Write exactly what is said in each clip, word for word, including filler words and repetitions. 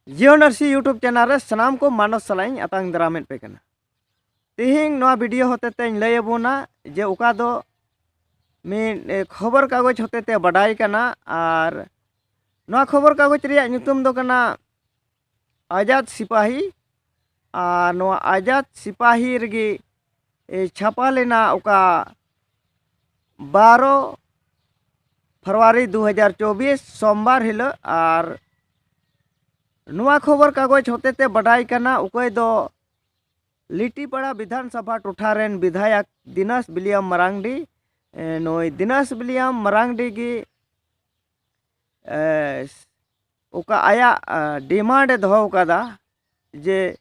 Jio Narsi YouTube channel ᱨᱮ ᱥᱟᱱᱟᱢ ᱠᱚ ᱢᱟᱱᱚᱛ ᱥᱟᱞᱟᱜ ᱤᱧ ᱟᱛᱟᱝ ᱫᱟᱨᱟᱢᱮᱫ ᱯᱮ ᱠᱟᱱᱟ᱾ ᱛᱮᱦᱮᱧ ᱱᱚᱣᱟ ᱵᱷᱤᱰᱤᱭᱳ ᱦᱚᱛᱮ ᱛᱮᱧ ᱞᱟᱹᱭ ᱟᱵᱚᱱᱟ ᱡᱮ ᱚᱠᱟ ᱫᱚ ᱢᱤᱫ, ᱮ, ᱠᱷᱚᱵᱚᱨ ᱠᱟᱜᱚᱡᱽ ᱦᱚᱛᱮ ᱛᱮ ᱵᱟᱰᱟᱭ ᱠᱟᱱᱟ᱾ ᱟᱨ ᱱᱚᱣᱟ ᱠᱷᱚᱵᱚᱨ ᱠᱟᱜᱚᱡᱽ ᱨᱮᱭᱟᱜ ᱧᱩᱛᱩᱢ ᱫᱚ ᱠᱟᱱᱟ ᱟᱡᱟᱫ ᱥᱤᱯᱟᱦᱤ᱾ ᱟᱨ ᱱᱚᱣᱟ ᱟᱡᱟᱫ ᱥᱤᱯᱟᱦᱤ ᱨᱮᱜᱮ, ᱮ, ᱪᱷᱟᱯᱟ ᱞᱮᱱᱟ ᱚᱠᱟ ᱵᱟᱨᱚ ᱯᱷᱮᱵᱽᱨᱩᱣᱟᱨᱤ ᱫᱩ ᱦᱟᱡᱟᱨ ᱪᱚᱵᱵᱤᱥ ᱥᱳᱢᱵᱟᱨ ᱦᱤᱞᱳᱜ᱾ ᱟᱨ ᱱᱚᱣᱟ ᱠᱷᱚᱵᱚᱨ ᱠᱟᱜᱚᱡᱽ ᱦᱚᱛᱮ ᱛᱮ ᱵᱟᱰᱟᱭ ᱠᱟᱱᱟ, ᱚᱠᱚᱭ ᱫᱚ ᱞᱤᱴᱤᱯᱟᱲᱟ ᱵᱤᱫᱷᱟᱱ ᱥᱚᱵᱷᱟ ᱴᱚᱴᱷᱟ ᱨᱮᱱ ᱵᱤᱫᱷᱟᱭᱚᱠ ᱫᱤᱱᱟᱥ ᱵᱤᱞᱤᱭᱟᱢ ᱢᱟᱨᱟᱝᱰᱤ, ᱮ, ᱱᱩᱭ ᱫᱤᱱᱟᱥ ᱵᱤᱞᱤᱭᱟᱢ ᱢᱟᱨᱟᱝᱰᱤ ᱜᱮ, ᱮ, ᱚᱠᱟ ᱟᱭᱟᱜ, ᱮ, ᱰᱤᱢᱟᱱᱰ ᱮ ᱫᱚᱦᱚ ᱟᱠᱟᱫᱟ ᱡᱮ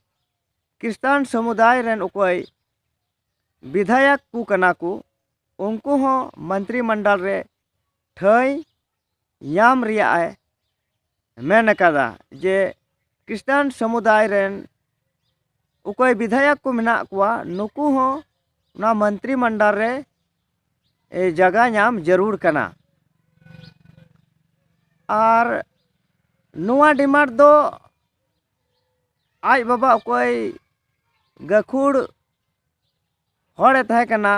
ᱠᱷᱨᱤᱥᱴᱟᱱ ᱥᱚᱢᱩᱫᱟᱭ ᱨᱮᱱ ᱚᱠᱚᱭ ᱵᱤᱫᱷᱟᱭᱚᱠ ᱠᱚ ᱠᱟᱱᱟ ᱠᱚ, ᱩᱱᱠᱩ ᱦᱚᱸ ᱢᱚᱱᱛᱨᱤ ᱢᱚᱱᱰᱚᱞ ᱨᱮ ᱴᱷᱟᱹᱭ ᱧᱟᱢ ᱨᱮᱭᱟᱜ ᱮ ᱢᱮᱱ ᱟᱠᱟᱫᱟ ᱡᱮ ᱠᱷᱨᱤᱥᱴᱟᱱ ᱥᱚᱢᱩᱫᱟᱭ ᱨᱮᱱ ᱚᱠᱚᱭ ᱵᱤᱫᱷᱟᱭᱚᱠ ᱠᱚ ᱢᱮᱱᱟᱜ ᱠᱚᱣᱟ, ᱱᱩᱠᱩ ᱦᱚᱸ ᱚᱱᱟ ᱢᱚᱱᱛᱨᱤ ᱢᱚᱱᱰᱚᱞ ᱨᱮ, ᱮ, ᱡᱟᱭᱜᱟ ᱧᱟᱢ ᱡᱟᱹᱨᱩᱲ ᱠᱟᱱᱟ᱾ ᱟᱨ ᱱᱚᱣᱟ ᱰᱤᱢᱟᱱᱰ ᱫᱚ ᱟᱡ ᱵᱟᱵᱟ ᱚᱠᱚᱭ ᱜᱟᱹᱠᱷᱩᱲ ᱦᱚᱲᱮ ᱛᱟᱦᱮᱸ ᱠᱟᱱᱟ,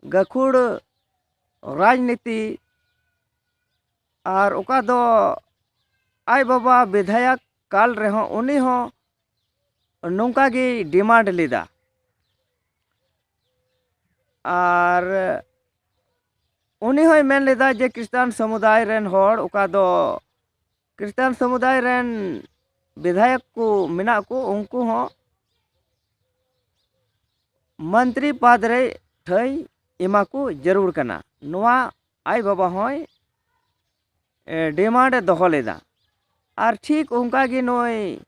ᱜᱟᱹᱠᱷᱩᱲ ᱨᱟᱡᱽᱱᱤᱛᱤ, ᱟᱨ ᱚᱠᱟ ᱫᱚ ᱟᱡ ᱵᱟᱵᱟ ᱵᱤᱫᱷᱟᱭᱚᱠ ᱠᱟᱞ ᱨᱮᱦᱚᱸ ᱩᱱᱤ ᱦᱚᱸ ᱱᱚᱝᱠᱟ ᱜᱮᱭ ᱰᱤᱢᱟᱱᱰ ᱞᱮᱫᱟ᱾ ᱟᱨ ᱩᱱᱤ ᱦᱚᱸᱭ ᱢᱮᱱ ᱞᱮᱫᱟ ᱡᱮ ᱠᱷᱨᱤᱥᱴᱟᱱ ᱥᱚᱢᱩᱫᱟᱭ ᱨᱮᱱ ᱦᱚᱲ, ᱚᱠᱟ ᱫᱚ ᱠᱷᱨᱤᱥᱴᱟᱱ ᱥᱚᱢᱩᱫᱟᱭ ᱨᱮᱱ ᱵᱤᱫᱷᱟᱭᱚᱠ ᱠᱚ ᱢᱮᱱᱟᱜ ᱠᱚ, ᱩᱱᱠᱩ ᱦᱚᱸ ᱢᱚᱱᱛᱨᱤ ᱯᱚᱫᱽ ᱨᱮ ᱴᱷᱟᱹᱭ ᱮᱢᱟ ᱠᱚ ᱡᱟᱹᱨᱩᱲ ᱠᱟᱱᱟ᱾ ᱱᱚᱣᱟ ᱟᱡ ᱵᱟᱵᱟ ᱦᱚᱸᱭ, ᱮ, ᱰᱤᱢᱟᱱᱰ ᱮ ᱫᱚᱦᱚ ᱞᱮᱫᱟ᱾ ᱟᱨ ᱴᱷᱤᱠ ᱚᱱᱠᱟ ᱜᱮ ᱱᱩᱭ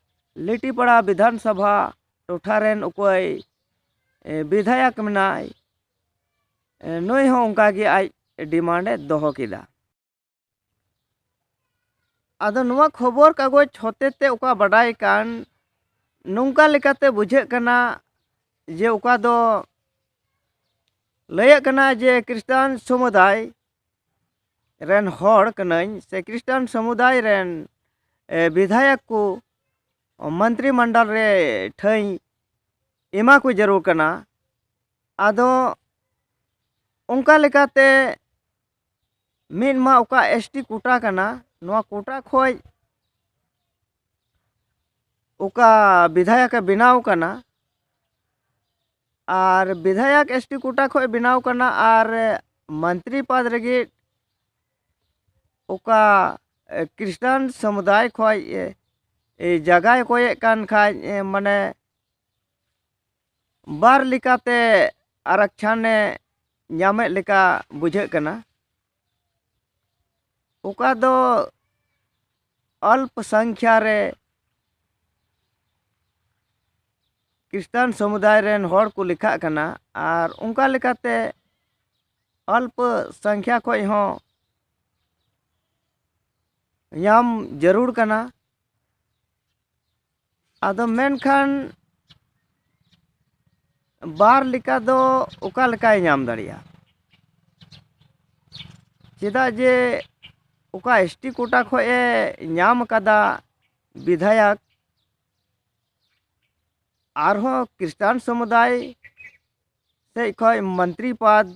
ᱞᱤᱴᱤᱯᱟᱲᱟ ᱵᱤᱫᱷᱟᱱ ᱥᱚᱵᱷᱟ ᱴᱚᱴᱷᱟ ᱨᱮᱱ ᱚᱠᱚᱭ, ᱮ, ᱵᱤᱫᱷᱟᱭᱚᱠ ᱢᱮᱱᱟᱭ, ᱮ, ᱱᱩᱭ ᱦᱚᱸ ᱚᱱᱠᱟ ᱜᱮ ᱟᱡ ᱰᱤᱢᱟᱱᱰ ᱮ ᱫᱚᱦᱚ ᱠᱮᱫᱟ᱾ ᱟᱫᱚ ᱱᱚᱣᱟ ᱠᱷᱚᱵᱚᱨ ᱠᱟᱜᱚᱡᱽ ᱦᱚᱛᱮ ᱛᱮ ᱚᱠᱟ ᱵᱟᱰᱟᱭ ᱠᱟᱱ, ᱱᱚᱝᱠᱟ ᱞᱮᱠᱟᱛᱮ ᱵᱩᱡᱷᱟᱹᱜ ᱠᱟᱱᱟ ᱡᱮ ᱚᱠᱟ ᱫᱚ ᱞᱟᱹᱭᱟᱹᱜ ᱠᱟᱱᱟ ᱡᱮ ᱠᱷᱨᱤᱥᱴᱟᱱ ᱥᱚᱢᱩᱫᱟᱭ ᱨᱮᱱ ᱦᱚᱲ ᱠᱟᱹᱱᱟᱹᱧ ᱥᱮ ᱠᱷᱨᱤᱥᱴᱟᱱ ᱥᱚᱢᱩᱫᱟᱭ ᱨᱮᱱ, ᱮ, ᱵᱤᱫᱷᱟᱭᱚᱠ ᱠᱚ ᱢᱚᱱᱛᱨᱤ ᱢᱚᱱᱰᱚᱞ ᱨᱮ ᱴᱷᱟᱹᱭ ᱮᱢᱟ ᱠᱚ ᱡᱟᱹᱨᱩᱲ ᱠᱟᱱᱟ᱾ ᱟᱫᱚ ᱚᱱᱠᱟ ᱞᱮᱠᱟᱛᱮ ᱢᱤᱫ ᱢᱟ ᱚᱠᱟ ᱮᱥ ᱴᱤ ᱠᱳᱴᱟ ᱠᱟᱱᱟ, ᱱᱚᱣᱟ ᱠᱳᱴᱟ ᱠᱷᱚᱡ ᱚᱠᱟ ᱵᱤᱫᱷᱟᱭᱚᱠ ᱮ ᱵᱮᱱᱟᱣ ᱠᱟᱱᱟ, ᱟᱨ ᱵᱤᱫᱷᱟᱭᱚᱠ ᱮᱥ ᱴᱤ ᱠᱳᱴᱟ ᱠᱷᱚᱡ ᱵᱮᱱᱟᱣ ᱠᱟᱱᱟ, ᱟᱨ ᱢᱚᱱᱛᱨᱤ ᱯᱚᱫᱽ ᱞᱟᱹᱜᱤᱫ ᱚᱠᱟ, ᱮ, ᱠᱷᱨᱤᱥᱴᱟᱱ ᱥᱚᱢᱩᱫᱟᱭ ᱠᱷᱚᱡ, ᱮ, ᱮ, ᱡᱟᱭᱜᱟᱭ ᱠᱚᱭᱮᱫ ᱠᱟᱱ ᱠᱷᱟᱡ, ᱮ, ᱢᱟᱱᱮ ᱵᱟᱨ ᱞᱮᱠᱟᱛᱮ ᱟᱨᱟᱠᱪᱷᱟᱱᱮ ᱧᱟᱢᱮᱫ ᱞᱮᱠᱟ ᱵᱩᱡᱷᱟᱹᱜ ᱠᱟᱱᱟ᱾ ᱚᱠᱟ ᱫᱚ ᱚᱞᱯ ᱥᱚᱝᱠᱷᱭᱟ ᱨᱮ ᱠᱷᱨᱤᱥᱴᱟᱱ ᱥᱚᱢᱩᱫᱟᱭ ᱨᱮᱱ ᱦᱚᱲ ᱠᱚ ᱞᱮᱠᱷᱟᱜ ᱠᱟᱱᱟ, ᱟᱨ ᱚᱱᱠᱟ ᱞᱮᱠᱟᱛᱮ ᱚᱞᱯ ᱥᱚᱝᱠᱷᱭᱟ ᱠᱷᱚᱡ ᱦᱚᱸ ᱧᱟᱢ ᱡᱟᱹᱨᱩᱲ ᱠᱟᱱᱟ᱾ ᱟᱫᱚ ᱢᱮᱱᱠᱷᱟᱱ ᱵᱟᱨ ᱞᱮᱠᱟ ᱫᱚ ᱚᱠᱟ ᱞᱮᱠᱟᱭ ᱧᱟᱢ ᱫᱟᱲᱮᱭᱟᱜᱼᱟ? ᱪᱮᱫᱟᱜ ᱡᱮ ᱚᱠᱟ ᱮᱥ ᱴᱤ ᱠᱳᱴᱟ ᱠᱷᱚᱡ ᱮ ᱧᱟᱢ ᱟᱠᱟᱫᱟ ᱵᱤᱫᱷᱟᱭᱚᱠ, ᱟᱨᱦᱚᱸ ᱠᱷᱨᱤᱥᱴᱟᱱ ᱥᱚᱢᱩᱫᱟᱭ ᱥᱮᱫ ᱠᱷᱚᱡ ᱢᱚᱱᱛᱨᱤ ᱯᱚᱫᱽ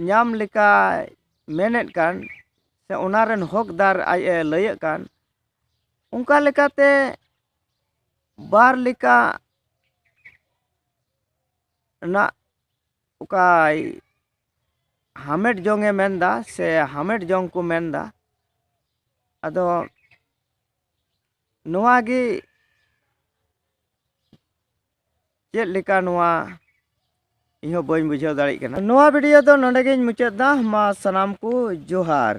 ᱧᱟᱢ ᱞᱮᱠᱟᱭ ᱢᱮᱱᱮᱫ ᱠᱟᱱ, ᱥᱮ ᱚᱱᱟ ᱨᱮᱱ ᱦᱚᱠᱫᱟᱨ ᱟᱡ ᱮ ᱞᱟᱹᱭᱮᱫ ᱠᱟᱱ, ᱚᱱᱠᱟ ᱞᱮᱠᱟᱛᱮ ᱵᱟᱨ ᱞᱮᱠᱟ ᱨᱮᱱᱟᱜ ᱚᱠᱟᱭ ᱦᱟᱢᱮᱴ ᱡᱚᱝ ᱮ ᱢᱮᱱᱫᱟ ᱥᱮ ᱦᱟᱢᱮᱴ ᱡᱚᱝ ᱠᱚ ᱢᱮᱱᱫᱟ᱾ ᱟᱫᱚ ᱱᱚᱣᱟ ᱜᱮ ᱪᱮᱫ ᱞᱮᱠᱟ ᱱᱚᱣᱟ ᱤᱧ ᱦᱚᱸ ᱵᱟᱹᱧ ᱵᱩᱡᱷᱟᱹᱣ ᱫᱟᱲᱮᱭᱟᱜ ᱠᱟᱱᱟ᱾ ᱱᱚᱣᱟ ᱵᱷᱤᱰᱤᱭᱳ ᱫᱚ ᱱᱚᱰᱮ ᱜᱤᱧ ᱢᱩᱪᱟᱹᱫ ᱫᱟ᱾ ᱢᱟ ᱥᱟᱱᱟᱢ ᱠᱚ ᱡᱚᱦᱟᱨ᱾